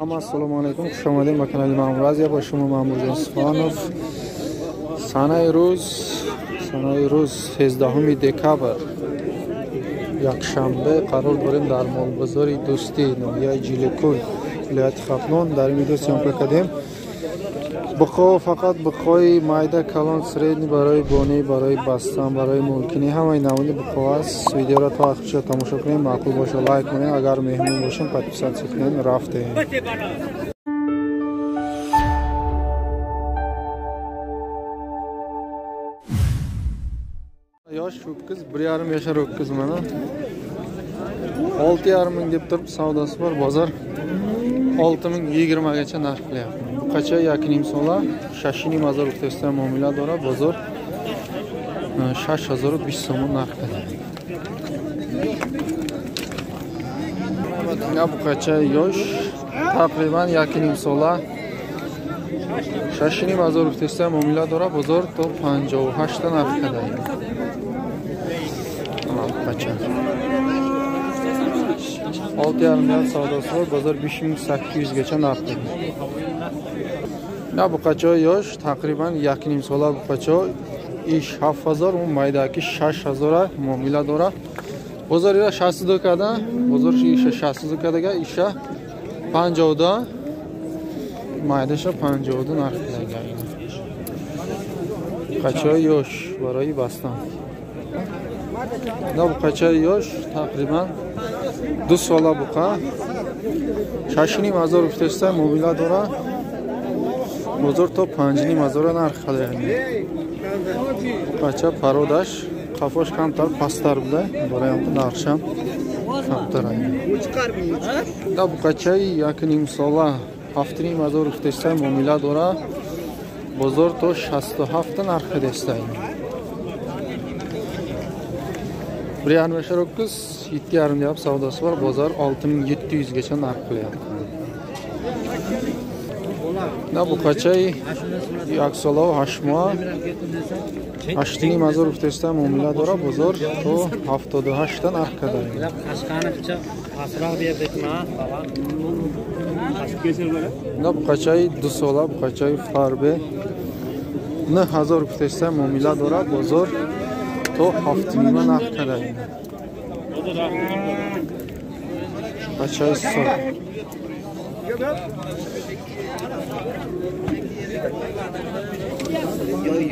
Assalomu alaykum, хуш омадед ба канали Маъмур Азия. Бо шумо Маъмурҷон Субҳонов. Санаи рӯз 13 декабр, якшанбе, қарор дорем дар молбозори Дӯстӣ, ноҳияи Ҷилекӯл, вилояти Хатлон. Дар ин видео съёмка кардем. Буқо фақат буқои майда, калон, средний, барои бонӣ, барои бастан, барои мулкинӣ, ҳамаи намуди буқо аст. Видеоро то охирша тамошо кунем, маъқул боша лайк кунем, агар меҳмон бошем подписаться кунем. Рафтем. Yosh ho'kiz, 1,5 yashar ho'kiz mana. 6,5 ming deb turib savdosi bor, bozor 6,020 gacha narx qilyapti. Buqacha 1,5 sola, 6,5 hazor o'rtasida muomala dora, bozor 6,020 so'm narx qilyapti. Mana buqacha yosh, taqriban 1,5 sola, 6,5 hazor o'rtasida muomala dora, bozor to 58 ta narx qilyapti. Buqacha 6,5 ming savdosi bor, bozor 5800 gacha narx qilyapti. Na buqacha yosh, taqriban 1,5 sola buqacha, ish 7000, u maydaki 6000 muomala dora. Bozor ila 62 kada, bozor isha 62 kadaga, isha 52, maydasha 52 narx qilagan. Buqacha yosh baroi bastan. Na buqacha yosh, taqriban 2 sola buqa, 6,5 hazor o'rtasida muomala dora. Bozor то 5,5 ҳазора нарх qilyapti. Buqacha parodash, qafosh kamtar pastlar буда, barayam narxi ham kamtar. Da buqacha 1,5 sola, 7,5 ҳазор o'rtasida muomala dora. Bozor то 67 ta narx qilyapti. 1,5 yashar ho'kiz, 7,5 deyap savdosi bor, bozor 6700 gacha narx qilyapti. Na buqacha 1 sola 8 moh, 8,5 ҳазор o'rtasida muomala dora, bozor то 78 ta narx qilyapti. Na buqacha 2 sola, buqacha farbe 9 ҳазор o'rtasida muomala dora, bozor то 7,5 narx qilyapti. Buqacha so'm.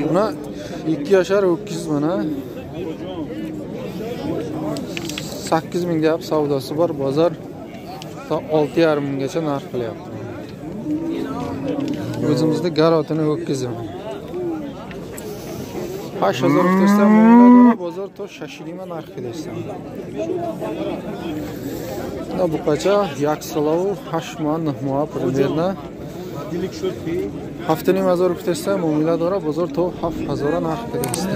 Buna 2 yashar ho'kiz mana 8 ming deyap savdosi bor, bozor to 6,5 minggacha narx qilyapti. O'zimizni garotini ho'kizi. 8 hazor o'rtasida muomala dora, bozor to 6,5 narx qilyapti. Buqacha 1 sola 8 moh, 9 moh примерно. 7,5 ҳазор o'rtasida muomala dora, bozor to 7 ҳазора narx qilyapti.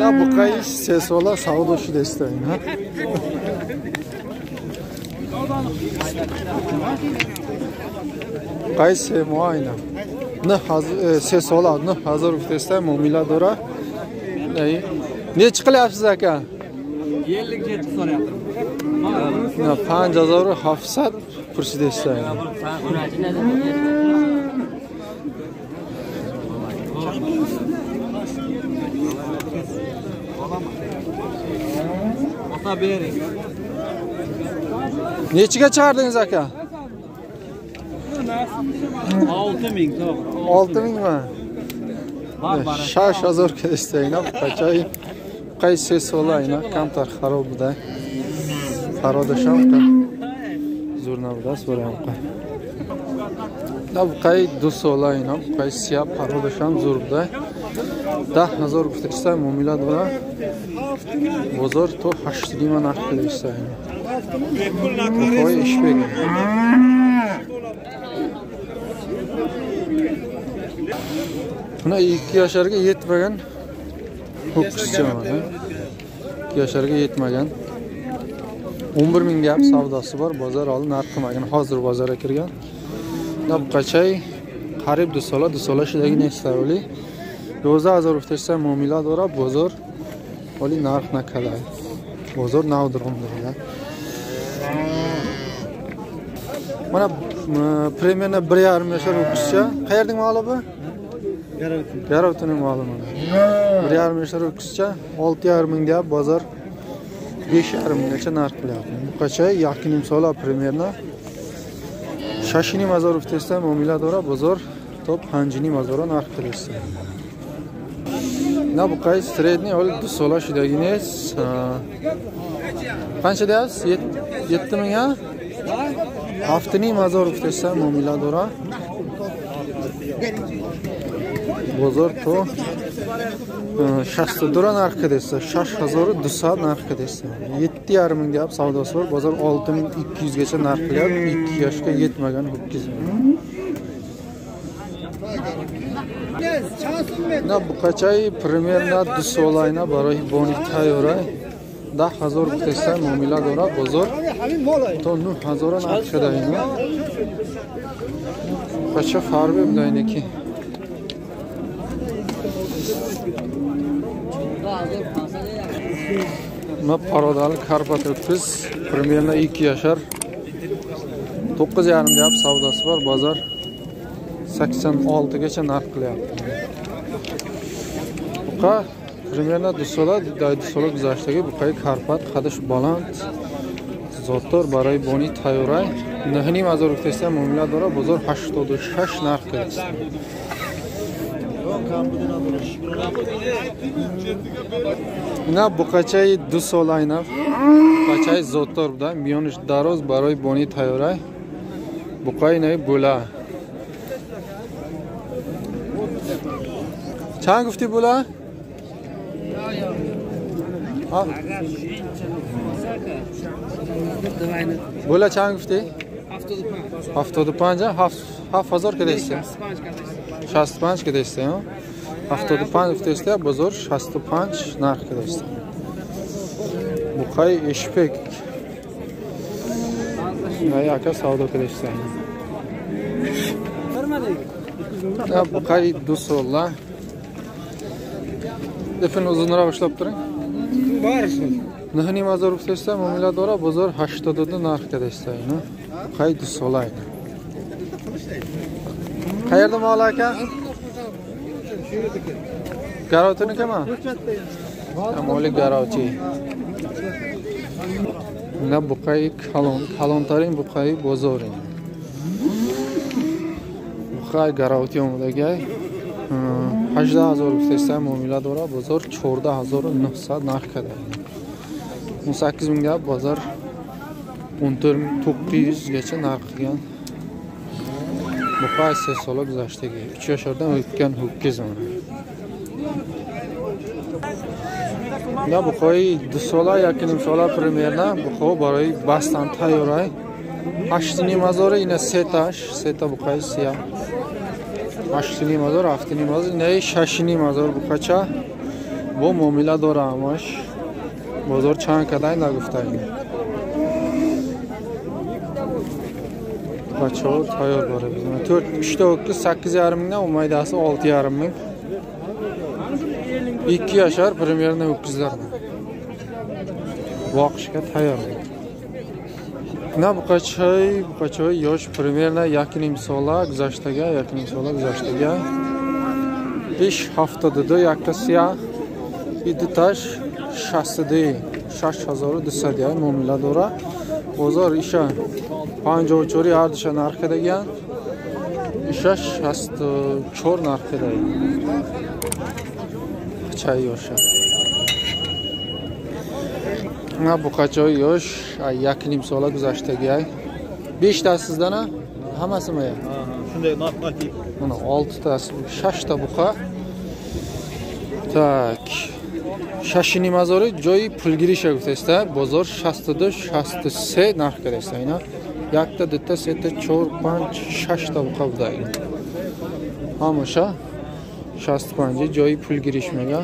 Na buqay 3 sola savdo shudesta. Qaysi muayna? 3 sola 9 ҳазор o'rtasida muomala dora. Nechi qilyapsiz aka? 57 so'rayaptim. 5700 pursidesta. Nechiga chiqardingiz aka? 6000 to'g'ri. 6000 mi? 6000 kelsa, buqacha qaysi sola ina kamtar xarob buda. Parodasham zo'r nabda so'rayam. Da buqay 2 sola ina buqay siya parodasham zo'r buda. 10 ҳазор гуфтаиста муомила дора. Бозор то 8,5 нарх qilyapti. Buqay ish bergan. Buna 2 yasharga yetmagan ho'kizcha mana. 2 yasharga yetmagan. 11 ming deyap savdosi bor, bozor holi narx qilmagan, hozir bozorga kirgan. Buqachay qariyb 2 sola, 2 sola shidagi nestavli. 11 000 гуфтеста муомила дора, бозор ҳоли нарх накарда. Бозор нав даромада. Mana примерно 1,5 yashar o'qishcha. Qayerning moli bu? Garovtining moli mana. 1,5 yashar o'qishcha 6,5 ming deyapti, bozor 5,5 minggacha narx qilyapti. Buqacha 1,5 sola примерно 6,5 ҳазор гуфтеста муомила дора, бозор то 5,5 ҳазор нарх qilyapti. На buqay средний holi 2 sola shudagi нест. Qancha deyapsiz? 7 ming ha? 7,5 ҳазор гуфтеста муомила дора. Бозор то 62 нарх кардеста, 6200 нарх кардеста. 7,5 ming deyapti savdosi bor, bozor 6200 gacha narx qilyapti. 2 yoshga yetmagan ho'kiz. На buqachay примерно 2 solayna барои бони тайёра 10 ҳазор гуфтеста муомила дора, бозор то 9 ҳазор нарх шуда ина. Buqacha farbi буда инеки. На parodali Karpat o'tkiz примерно 2 yashar 9,5 deyapti savdosi bor, bozor 86 gacha narx qilyapti. Buqa примерно 2 sola, 2 sola guzashtagi buqay Karpat qadish baland zotdor барои бони тайёрай 9,5 ҳазор гуфтеста муомила дора, бозор 86 нарх qilyapti. На buqachay 2 sola aynan buqachay zotdor буда, миёниш дароз барои бони тайёрай buqay nay bo'la. Чанд гуфтӣ була? Була чанд гуфтӣ? 75. 7000 кадеста? 65 кадеста. 75 гуфтеста, бозор 65 нарх кадеста. Буқай ешпек. Най ака савдо кадеста. Buqay 2 sola. Ipini uzunroq ushlab turing. 9,5 ҳазор гуфтеста муомила дора, бозор 82 нарх кадеста ина. Buqay 2 sola. Qayerda mol aka? Garovtinikimi? Moli garovchi. Ina buqay kalon, kalontarin buqay bozor ina. Buqay garovti омадагай. 18 ҳазор гуфтеста муомила дора, бозор 14900 нарх када. 18 mingga bozor 14900 gacha narx qilgan. Buqay 3 sola guzashtagi 3 yashardan o'tgan ho'kiz mana. На buqay 2 sola 1,5 sola примерно buqo барои бастан тайёрай 8,5 ҳазор ина сеташ, сета buqay сия. 8,5 ҳазор, 7,5 ҳазор, ина 6,5 ҳазор buqacha бо муомила дора ҳамаш. Бозор чанд кадай нагуфта ин. Buqacha tayyor bora bizga. 4 3 ta ho'kiz 8,5 mingdan, maydasi 6,5 ming. 2 yashar примерно ho'kizlar. Boqishga tayyor. На buqachay yosh примерно 1,5 sola guzashtaga, 1,5 sola guzashtaga. 5 haftada yakta siya, duttash 62 6200 ya muomila dora. Bozor isha 54 har dusha narxi degan. Isha 64 narxi degan. Chay yosha. На buqachay yosh 1,5 sola guzashtagi. 5 tasizdan hammasimi ya? Shunday narx tip. Mana 6 tasi, 6 ta buqa. Так. 6,5 ҳазор ҷои пулгириша гуфтеста, бозор 62 63 нарх кардеста ина. 1 та, 2 та, 3 та, 4, 5, 6 та buqa буда ина. Ҳамаша 65 ҷои пулгириш мега.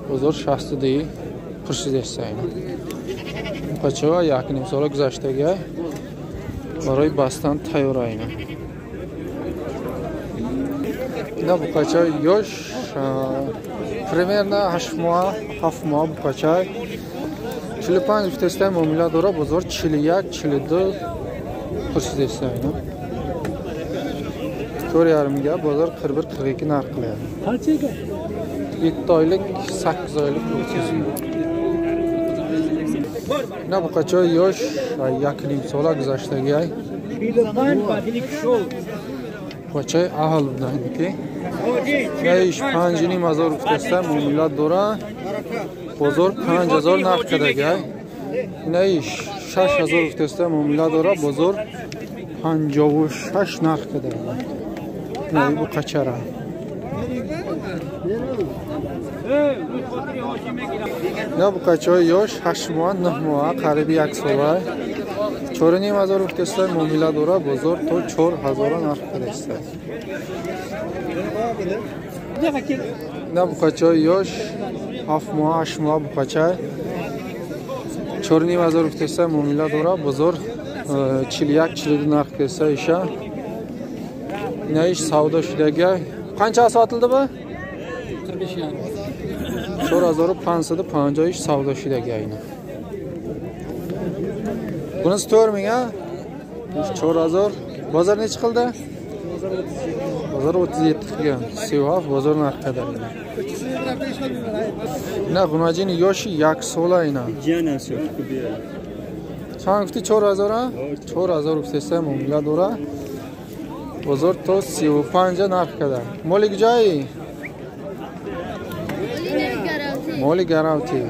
Бозор 62 пурсидеста ина. Buqacha 1,5 sola guzashtagi барои бастан тайёр ина. Ина buqacha yosh Примерно 8 моҳ, 7 моҳ буқачай. 45 гуфтестай муомила дора, бозор 41, 42 пурсидестай ина. 4,5 ga bozor 41, 42 narx qilyapti. Qanchaga? 7 oylik, 8 oylik o'ttiz. Ина буқачаи ёш 1,5 сола гузаштагиай. Буқачаи аҳл буданд ки. Иш 5,5 ҳазор гуфтаста муомила дора. Бозор 5 ҳазор нарх кардагиай. Ина иш 6 ҳазор гуфтаста муомила дора, бозор 56 нарх кардагиай. Ина буқачара. Ина буқачаҳои ёш 8 моҳ, 9 моҳ, қариби 1 сола. 4,5 ҳазор гуфтаста муомила дора, бозор то 4 ҳазора нарх кардааст. Ина буқачаҳои ёш 7 моҳ, 8 моҳ буқача. 4,5 ҳазор гуфтаста муомила дора, бозор 41, 42 нарх кардааст иша. Ина иш савдо шудага. Qancha sotildi bu? 45,5. 4550 ish savdo shudagi ina. Bunisi 4000 a? 4000. Bozor necha qildi? Bozor 37 qilgan. 37 bozor narxi qadar. Ина гунajini yoshi 1 sola ina. Чанд гуфти, 4000 а? 4000 гуфтеста муомила дора. Бозор то 35 нарх када. Моли куҷои? Моли Гаравти.